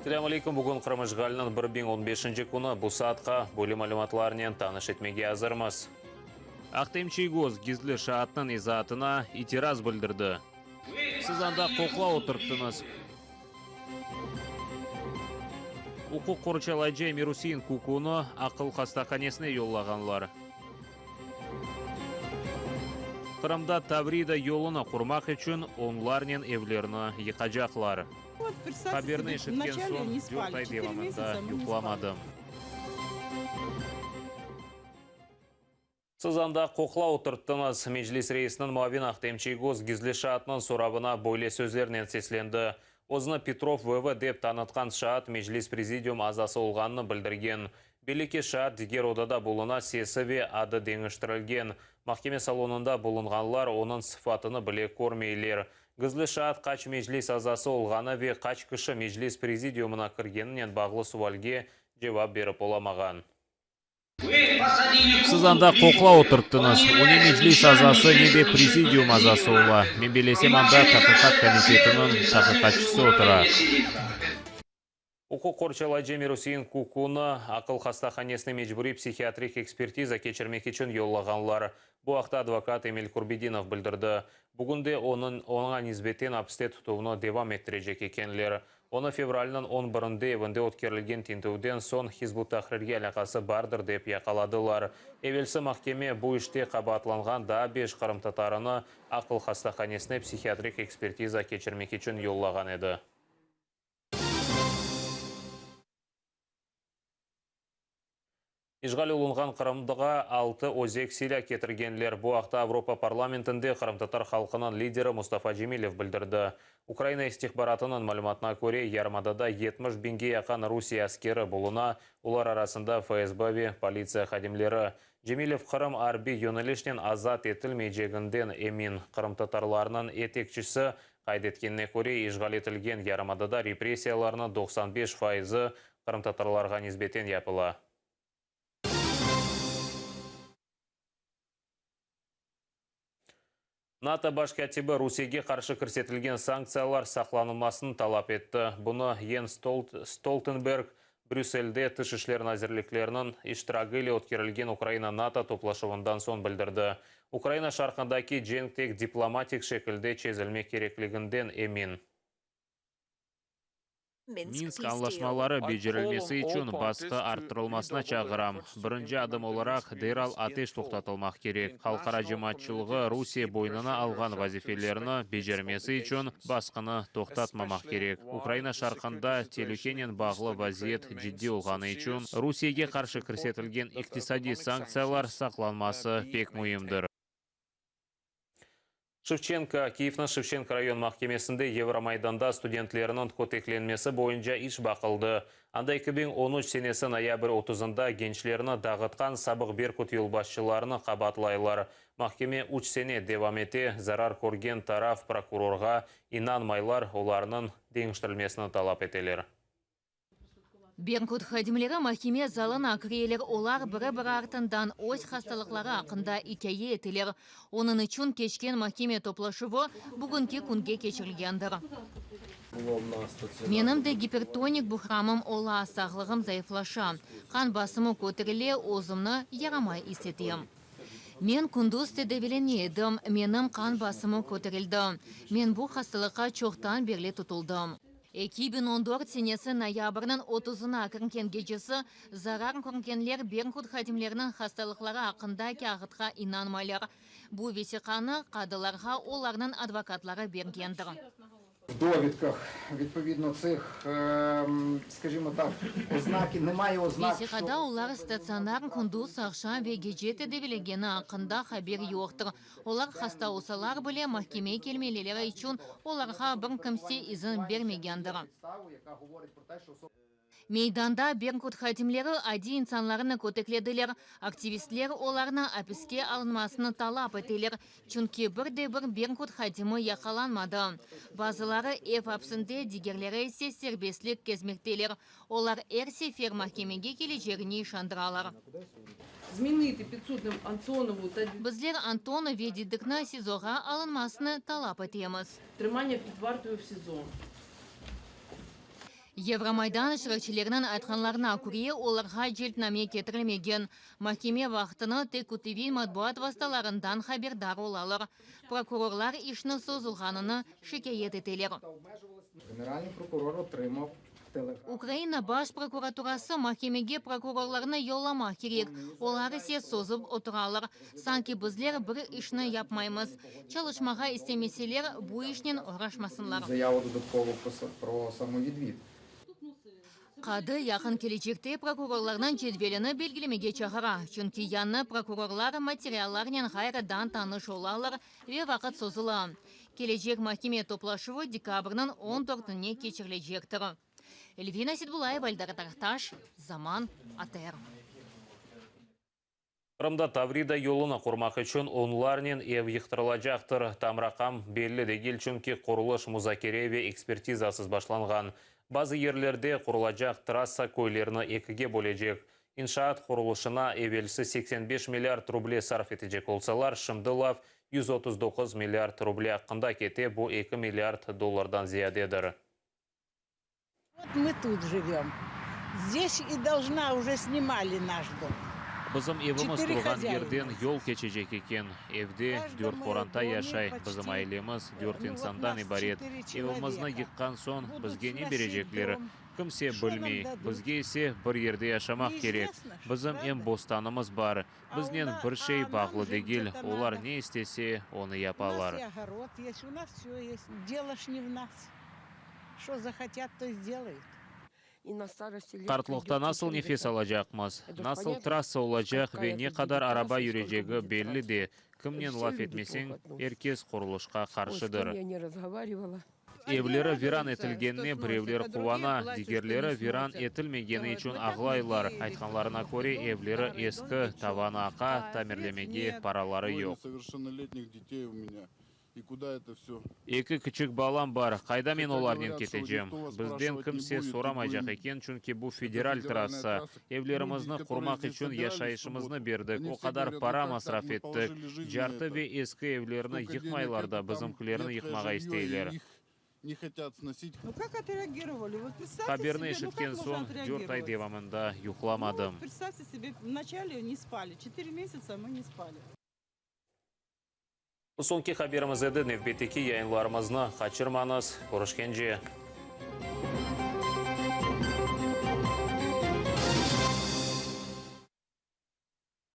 Selâm aleyküm, bugün Qırım işğaliniñ 1015-nci künü. Bu saatqa böyle malümatlarnen tanış etmege azırmız. Ahtem Çiygoz gizli şaatnıñ izaatına itiraz bildirdi. Siz anda qoqla oturttıñız. Uquq qorçalayıcı Emirusein Kukunı aqıl hastahanesine yollağanlar. Qırımda Tavrida yolunı qurmaq içün onlarnen evlerni yıqacaqlar. Haberni eşitken soñ dört ay devamında yuqlamadım. Siz anda qoqla oturttıñız. Meclis reisiniñ muavini Ahtem Çiygoz gizli şaatnıñ soravına böyle sözlernen seslendi. Özüni Petrov VV. dep tanıtqan şaat Meclis prezidium azası olğanını bildirgen. Belli ki, şaat diger odada buluna, sesi ve adı deñiştirilgen. Mahkeme salonında bulunğanlar onıñ sıfatını bile körmeyler. Gizli şaat qaç Meclis azası olğanı ve qaç kişi Meclis prezidiumına kirgeninen bağlı sualge cevap berip olamağan. Siz anda qoqla oturttıñız. O ne Meclis azası, ne de prezidium azası ola. Men bellesem, anda Taqiqat komitetiniñ taqiqatçısı otura. Uquq qorçalayıcı Emirusein Kukunı aqıl hastahanesine mecburiy psihiatrik ekspertiza keçirmek içün yollağanlar. Bu aqta advokat Emil Kurbedinov bildirdi. Bugün de onıñ oña nisbeten apiste tutuvnı devam ettirecek ekenler. Onı fevralniñ on birinde evinde ötkerilgen tintüvden soñ Hizb ut-Tahrirge alâqası bardır dep yaqaladılar. Evelsi mahkeme bu işte qabaatlanğan daa beş qırımtatarını aqıl hastahanesine psihiatrik ekspertiza keçirmek içün yollağan edi. İşğal olunğan Qırımğa altı özek silâ ketirgenler. Bu aqta Avropa parlamentinde qırımtatar halqınıñ lideri Mustafa Cemilev bildirdi. Ukraina istihbaratınıñ malümatına köre, yarımadada 70 biñge yaqın Rusiye askeri buluna, olar arasında FSB ve politsiya hadimleri. Cemilev Qırım arbiy yönelişnen azat etilmeyceginden emin. Qırımtatarlarnıñ etekçisi qayd etkenine köre, işğal etilgen yarımadada repressiyalarnıñ 95 faizi qırımtatarlarğa nisbeten yapıla. NATO baş kâtibi Rusiyege qarşı kirsetilgen sanktsiyalar saqlanılmasını talap etti. Bunı Jens Stoltenberg Brüsselde Tış işler nazirlikleriniñ iştiragi ile ötkerilgen Ukraina-NATO toplaşuvından soñ bildirdi. Ukraina şarqındaki cenk tek diplomatik şekilde çezilmek kerekliginden emin. Minsk añlaşmaları becerilmesi içün basqı arttırılmasına çağıram. Birinci adım olaraq, deral ateş toqtatılmaq kerek. Halqara cemaatçılığı Rusiye boynuna alğan vazifelerini becermesi içün basqını toqtatmamaq kerek. Ukraina şarqında telükenen bağlı vaziyet ciddiy olğanı içün Rusiyege qarşı kirsetilgen iqtisadiy sanktsiyalar saqlanması pek müimdir. Şevçenko, Kiyevniñ Şevçenko rayon mahkemesinde Yevromaydanda studentlerniñ köteklenmesi boyunca iş baqıldı. Anda 2013 senesi noyabr otuzında gençlerni dağıtqan sabıq Berkut yolbaşçılarını qabaatlaylar. Mahkeme üç sene devam ete, zarar körgen taraf prokurorğa inanmaylar, olarnıñ deñiştirilmesini talap eteler. Berkut hadimleri mahkeme zalına kireler, olar biri-biri artından öz hastalıqları aqqında ikâye eteler. Onıñ içün keçken mahkeme toplaşuvı bugünki künge keçirilgendir. Menim de gipertonik buhramım ola, sağlığım zayıflaşa, qan basımı köterile, özümni yaramay is etem. Men kündüz tedavilene edim, menim qan basımı köterildi. Men bu hastalıqqa çoqtan berli tutuldım. 2014 senesi noyabrniñ otuzına kirgen gecesi zarar körgenler Berkut hadimleriniñ hastalıqları aqqında kâğıtqa inanmaylar. Bu vesiqanı qadılarğa olarnıñ advokatları bergendir. V dovidkah, vidpovidno, tsih, skajimo tak, oznaki, nemaye oznak, şo. Vesiqada olar statsionar kündüz, aqşam ve gece tedavilegeni aqqında haber yoqtır. Olar hasta olsalar bile, mahkeme kelmelileri içün olarğa bir kimse izin bermegendir. Meydanda Berkut hadimleri adiy insanlarnı köteklediler. Aktivistler olarnı apiske alınmasını talap eteler, çünki bir de bir Berkut hadimi yaqalanmadı. Bazıları ev apsinde, digerleri ise serbestlik kezmekteler. Olar er sefer mahkemege kelecegine işandıralar. Bizler Antonov ve Didikni SİZOğa alınmasını talap etemiz. Yevromaydan iştirakçileriniñ aytqanlarına köre, olarğa celpname ketirilmegen. Mahkeme vaqtını tek kütleviy matbuat vastalarından haberdar olalar. Prokurorlar işniñ sozulğanını şikâyet eteler. Generalnıy prokuror otrimав Ukraina Baş prokuraturası mahkemege prokurorlarnı yollamaq kerek, olar ise sozıp oturalar, sanki bizler bir işni yapmaymız. Çalışmağa istemeseler, bu işnen oğraşmasınlar. Заяву додаткову про самовідвід. Qadı yaqın kelecekte prokurorlarnıñ cedvelini belgilemege çağıra, çünki yañı prokurorlar materiallarnen ğayrıdan tanış olalar ve vaqıt sozula. Kelecek mahkeme toplaşuvı dekabrniñ on dörtüne keçirilecektir. Elvina Seitbullayeva, Eldar Tarahtaş, Zaman, ATR. Qırımda Tavrida yolunı qurmaq içün onlarnen ev yıqtırılacaqtır. Tam raqam belli degil, çünki qurulış muzakere ve ekspertizasız başlanğan. Bazı yerlerde qurulacaq trassa köylerni ekige bölecek. İnşaat qurulışına evelsi 85 milliard ruble sarf etecek olsalar, şimdi laf 139 milliard ruble aqqında kete, bu 2 milliard dollardan ziyadedir. Вот мы тут живем. Здесь и должна, уже снимали наш дом. Bizim evimiz turğan yerden yol keçecek eken. Evde dört qoranta yaşay, bizim ailemiz dört insandan ibaret. Evimizni yıqqan soñ bizge ne berecekler, kimse bilmey. Bizge ise bir yerde yaşamaq kerek. Bizim em bostanımız bar. Biznen bir şey bağlı degil, olar ne istese, onı yapalar. Qartlıqta nasıl nefes alacaqmız, nasıl trassa olacaq ve ne qadar araba yürecegi belli de, kimnen laf etmeseñ, er kes qurulışqa qarşıdır. Evleri viran etilgenine birevler quvana, digerleri viran etilmegeni içün ağlaylar. Aytqanlarına köre, evleri eski, tavanı aqa, tamirlemege paraları yoq. Eki kiçik balam bar, qayda men olarnen ketecem? Bizden kimse soramaycaq eken, çünki bu federal trassa. Evlerimizni qurmaq içün yaşayışımıznı berdik, o qadar para masraf ettik. Cartı ve eski evlerni yıqmaylar da, bizimkilerni yıqmağa isteyler. Haberni eşitken soñ, dört ay devamında yuqlamadım. Bu soñki haberimiz edi. Nevbetteki yayınlarımıznı qaçırmañız. Körüşkence!